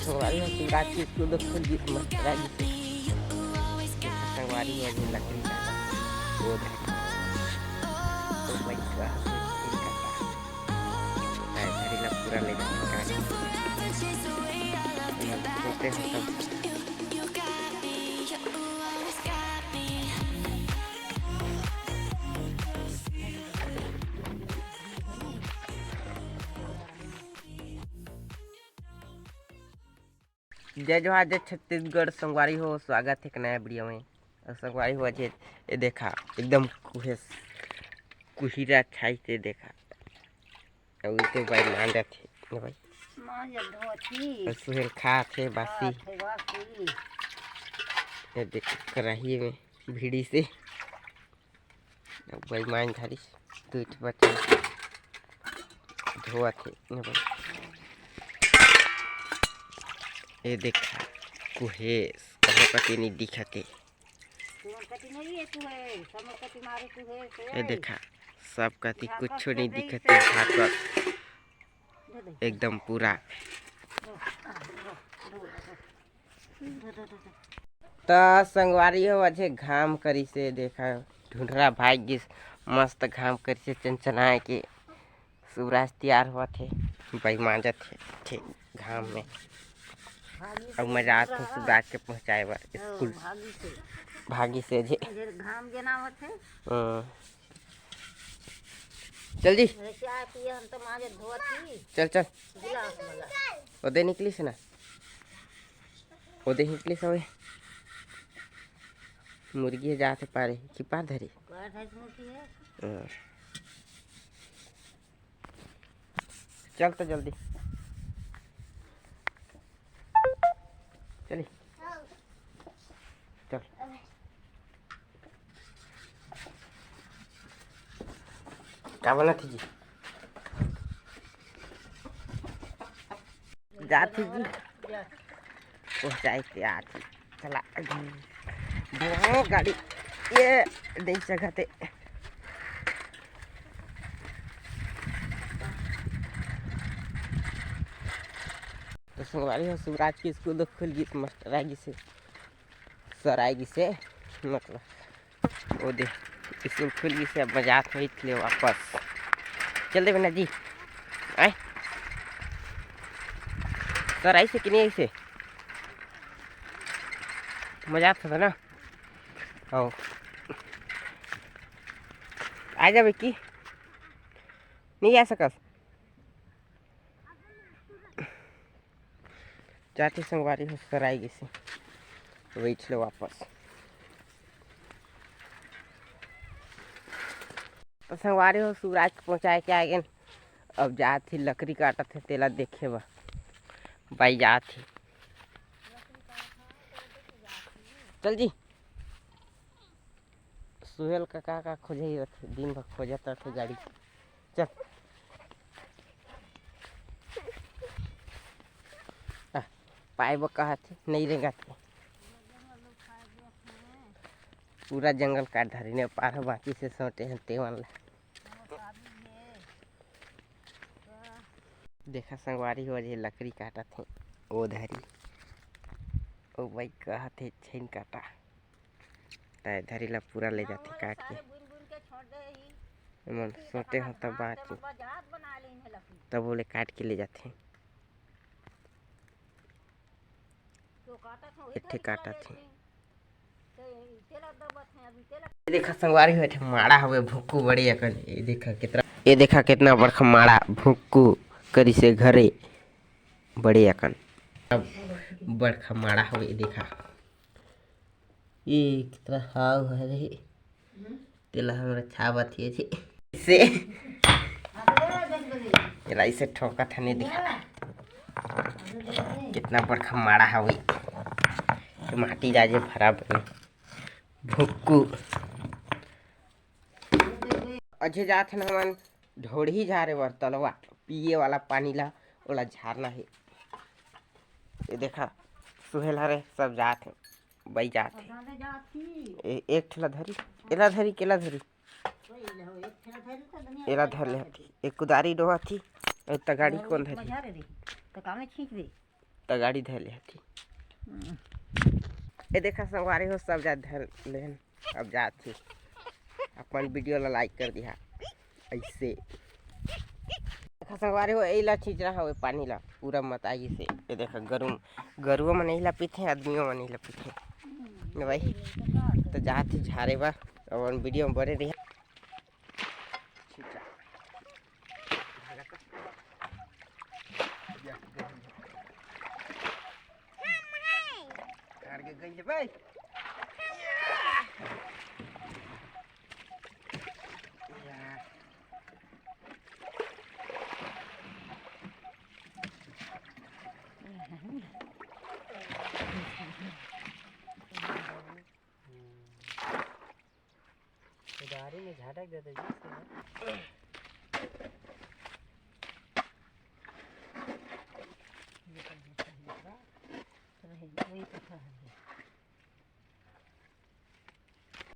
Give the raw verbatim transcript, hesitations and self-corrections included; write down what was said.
संगवारी हो, शिवराज के स्कूल तो खुल गई, मस्त रह गई। संगवारी हो, अभी लकड़ी का वो धरी। Oh my God, लकड़ी का। अरे, धरी ला पूरा ले जाते हैं। सोते हैं सब। जय जोहार, जय छत्तीसगढ़। संगवारी हो, स्वागत है एक नया वीडियो में। और संगवारी हो, आज ये देखा, एकदम कुहेस, कुहिरा छाई से देखा। और ये तो भाई मान जाते हैं ना भाई। मान जा धोती। और सुहेल खात है बासी। खात है बासी। ये देख, कढ़ाई में भिड़ी से। अब भाई मान घारी दूध बचे धोवत है ना भाई। ये देखा, कुहेस कहाँ कति नहीं दिखत है। तुम्हार कति नहीं है, तू है, समर कति मारे तू है, से ये है। देखा, सब कति कुछ नहीं दिखत है, भागवत दे दे। एकदम पूरा। दे दे, दे दे, दे दे। त संगवारी हो, अझे घाम करिसे, देखा, ढुंढरा भाग गिस, मस्त घाम करिसे, चनचनाए के सूरज तैयार होवत हे, बाई मांजत हे, ठीक घाम में। भागी अउ से मैं जात हूँ पूरा। सूरज के पहुँचाए बर हाँ, स्कूल। भागी से। भागी से जे। इधर घाम जना होत हे। हाँ। चल जी। अरे चाय पिए, हम तो मांजत धोवत ही। चल, चल। गिलास वाला। ओदे निकलिस ना। ओदे निकलिस हवे। मुर्गी जात हे पारे, कि पार धरी? पार धरी मुर्गी है। हाँ। चल तो जल्दी। चली। चल। का बनत हे जी? जात हे जी। पहुँचाए के आत हे। चला। बुआ गाड़ी। ये देख सकत हे। तो संगवारी हो, शिवराज के स्कूल तो खुल गिस, मास्टर आ गिस हे, सर आ गिस हे, मतलब, ओ दे, स्कूल खुल गिस हे, अब मैं जात होई ले वापस। चल दे बेटा जी, आए। सर आइस हे कि नहीं आइस हे? मैं जात हों ना। आओ। आ जाबे कि? नहीं आ सकस? जात हे संगवारी हो, सर आ गिस हे, बैठ लो वापस। तो संगवारी हो, शिवराज के पहुँचाए के आ गेन। अब जात हे लकड़ी काटत हे, तेला देखे बर बाई जात हे। चल जी। सुहेल का का, का खोजे ही रथे, दिन भर खोजत रथे गाड़ी। चल। आ, पाए बर कहत हे, नहीं रेंगत हे। पूरा जंगल काट धरी ने, पार बाकी से सोटे हैं तेवन ला। देखा संगवारी हो, जे लकड़ी काटत हे, ओ धरी। ओ बाई कहत हे, छेन काटा। त ए धरी ला पूरा ले जाथे काट के। एमन सोटे हो तब बाँच, तब ओले काट के ले जाथे। एक ठे काटत हे। ये देखा संगवारी हो, एक ठे माड़ा हवे भुक्कू बड़े अकन। ये देखा कितना, ये देखा कितना बड़खा माड़ा भुक्कू करिसे घरे बड़े अकन। अब बड़खा माड़ा हवे, ये देखा। ये कितना हाव हरे। तेला हमर छावत हे जी। से एला इसे ठोकत हने, देखा। कितना बड़खा माड़ा हवे। ये माटी जाजे भरा बने। भुक्कू। अझे जात हन हमन ढोड़ही झारे बर तलवा, पिए वाला पानी ला, ओला झारना हे। ये देखा, सुहेल हरे सब जात हे, बई जात हे। ए-, एक ठेला धरी, एला धरी, केला धरी। एला धर ले हटी। एक कुदारी डोहत ही, ए तगाड़ी कोन धरी? तो कामे खींच दे। त गाड़ी धर ले हथी। ये देखा संगवारी हो, सब जा धर लेन। अब जात ही, अपन वीडियो ला लाइक कर दिहा। ऐसे देखा संगवारी हो, एला छींचना हवे पानी ला, पूरा मताई से। ये देखा गरु, गरुआ मन एला पीथे, आदमियों मन एला पीथे। ले भाई, तो जात ही झारे बर, अपन वीडियो में बने रही। छींचा। हार के गई ले भाई। या। या। कुदारी में झटक देते जी से। वही, वही तो है।